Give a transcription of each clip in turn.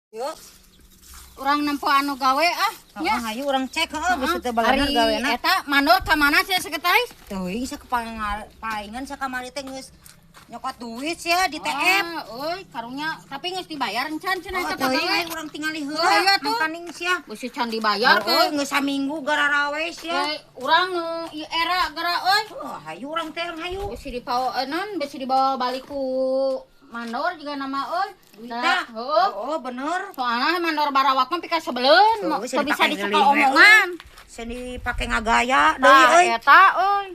Yuk. Urang nempo anu gawe ah nya. Heeh, hayu urang cek heuh bisa teu balener gawena. Eta mandor ka mana sih sekretaris? Teuing palingan sakamari teh geus nyokot duit sia di TF. Ah, euy karunya tapi geus dibayar encan cenah Oh, eta teuing pagawe. aing urang tingali heula. Hayu atuh. Makaning sia. Beusi can dibayar Oh, ke. geus saminggu gararawe sia. Euy, urang nu ieu era geura euy. Oh, hayu urang teh hayu. Beusi dipawa non beusi dibawa balik ku mandor juga nama euy. Duitna. Heeh. Oh, bener. Soalnya mandor barawak mah pika sebeleun, Tuh, teu bisa dipake dicekel ngeling we, omongan. Seni dipake ngagaya deui Tah euy. eta euy.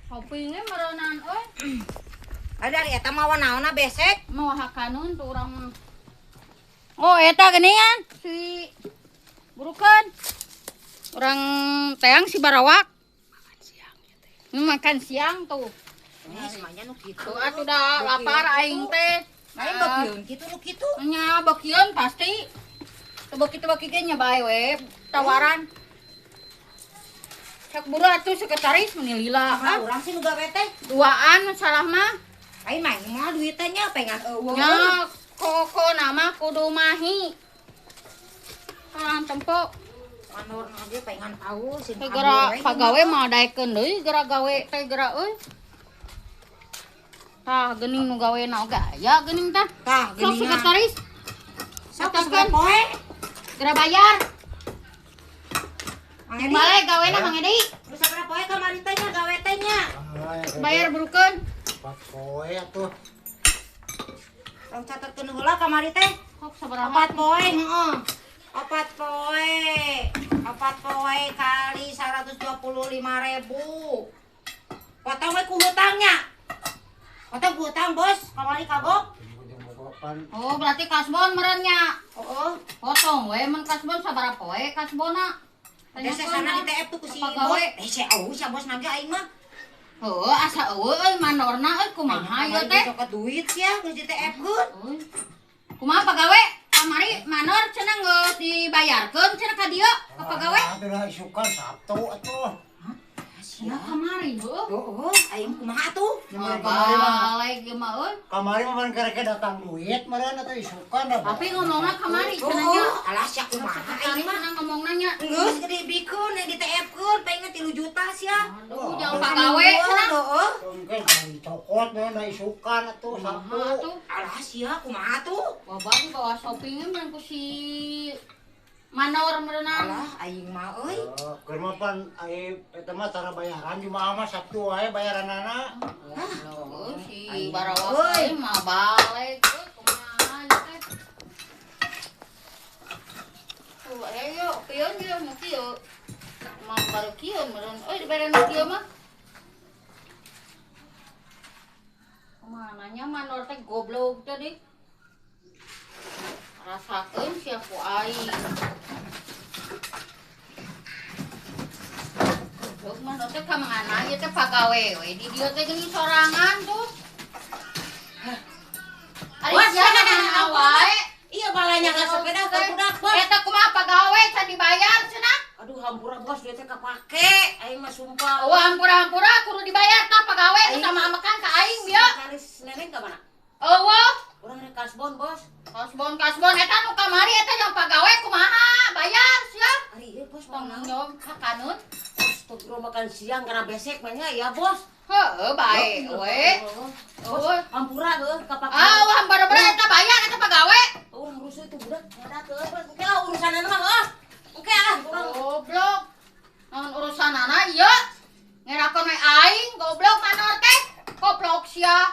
Shoppingnya meureunan euy. Ada ari eta mah naonna besek. Mau hakanun tuh urang mah. Oh, eta geuningan si burukeun. Urang teang si barawak. Makan siang ya teh. Makan siang tuh. Eh, semuanya nu kitu. Tuh atuh da lapar aing teh. Lain bakieun kitu nu kitu. Nya bakieun pasti. Teu beuki-beuki ge nya bae we tawaran. Cak buru atuh sekretaris meni lila. Ah, urang sih nu gawe teh. Duaan salah mah. Aing mah moal duitnya nya pengen eueuh. Nya koko nama kudu mahi. Kalang tempo Manor ge pengen tahu sih. teh geura pagawe mah daekeun deui geura gawe teh geura euy. Tah geuning nu gawe na oge aya geuning tah. Tah Sok geuningan. sekretaris Sok katakan. poe. Geura bayar. Mang Edi. Balik gawena Mang Edi. Geus sabaraha poe kamari teh nya gawe teh nya. Bayar burukeun. 4 poe atuh. Urang catetkeun heula kamari teh. Kok sabaraha? 4 poe heeh. 4 poe. 4 poe kali 125.000. Potong we ku hutangnya. Potong ku hutang, Bos. Kamari kagok. Oh, berarti kasbon meureun nya. Heeh. Potong we mun kasbon sabaraha poe kasbonna. Desa sana di TF tuh ku si Pagawe. bos. Eh, si eueuh sia bos nage aing mah. Heuh, asa eueuh euy mandorna euy kumaha ieu teh? Cokot duit sia geus di TF-keun. Euy. Kumaha pagawe? Kamari mandor cenah geus dibayarkeun cenah ka dieu ka pagawe. Atuh lah isukan Sabtu atuh. Cenah kamari heuh. Heeh, aing kumaha atuh? Kamari mah Balik ieu mah euy. kamari mah pan kerek datang duit meureun atuh isukan dah. Tapi ngomongna kamari cenah nya. Oh, alah sia kumaha Kamari aing mah. cenah ngomongna nya. Geus dibikeun yang di TF-keun pengen 3 juta sia. Aduh, jangan pagawe cenah. Heeh. Mungkin kali cokot meureun da isukan atuh Kumaha Sabtu. atuh? Alah sia kumaha tuh? Bapak dibawa shoppingnya meureun ku si mandor meureunna. Alah aing mah euy. Keur mah pan ai eta mah cara bayaran Jumaah mah Sabtu wae bayaranana. Heuh, si Aing barawak euy. euy mah balik euy kumaha ieu teh. Tuh ayo pieun ieu nu kieu. Mah baru kieu meureun euy dibere nu kieu mah. Kumaha nanya mandor teh goblok tadi. Rasakeun sia ku aing. Goblok mandor teh ka mana ieu teh pagawe we di dieu teh geuning sorangan tuh. Ari Bos, sia ka mana wae. Iya balanya ka sepeda ka budak, Bos. Eta kumaha pagawe can dibayar cenah. Aduh hampura bos duitnya kapake. Aing mah sumpah. Eueuh hampura-hampura kudu dibayar tah pagawe Aing. sama makan ka aing bieu. Sekretaris neneng ka mana? Eueuh. Urang rek kasbon, Bos. Kasbon kasbon eta nu kamari eta yang pagawe kumaha bayar sia. Ari ieu bos mau Tanggung naon? jawab ka kanun. Astagfirullah makan siang karena besek mah nya ya, Bos. Heuh bae we. Bos, Eueuh. hampura heuh kapake. Ah, wah bara-bara eta bayar eta pagawe. Urang rusuh itu budak ngadak heuh, Bos. Engke lah urusanana mah heuh. Engke ah urang. Goblok. Naon urusanana ieu? Ngerakeun we aing goblok manor teh. Goblok sia.